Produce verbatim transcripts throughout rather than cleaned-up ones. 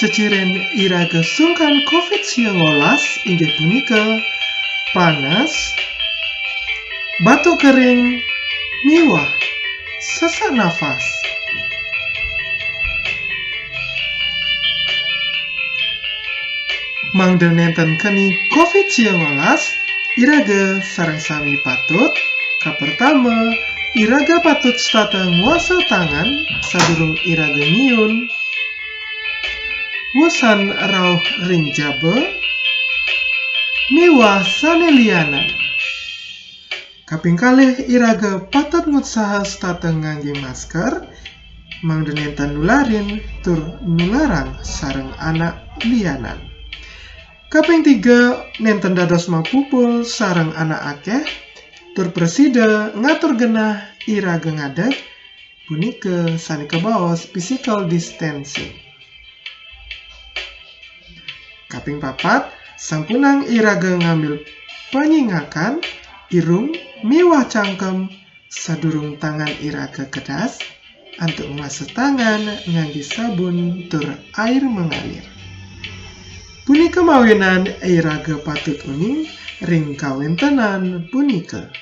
Ceciren iraga sungkan covid siangolas inggih punika panas, batuk kering, miwah sesak nafas. Mangda nenten keni covid siangolas, iraga sareng sami patut, kapertama, iraga patut setata nguasa tangan sadurung iraga ngiun, wusan rauh ring jaba, miwah sane lianan. Kaping kalih, iraga patut ngutsaha setata ngangge masker, mangda nenten nularin tur nularang sareng anak lianan. Kaping tiga, nenten dados mapupul sareng anak akeh, tur prasida ngatur genah iraga ngadeg, punika sane kabaos physical distancing. Kaping papat, sampunang iraga ngambil panyingakan, irung, miwah cangkem, sadurung tangan iraga kedas, antuk nguasa tangan ngangge sabun tur air mengalir. Punika mawinan iraga patut uning ring kawentenan punika.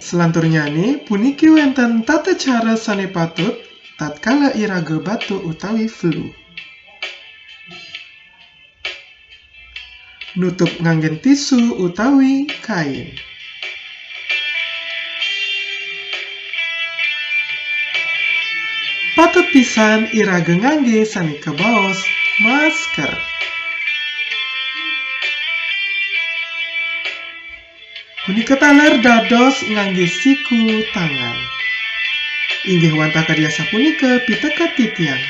Selanturnyane, puniki wenten tata cara sane patut tatkala iraga batuk utawi flu. Nutup nganggen tisu utawi kain. Patut pisan iraga ngangge sane kabaos masker. Punika taler dados ngangge siku tangan. Inggih wantah kadi asapunika piteket titiang.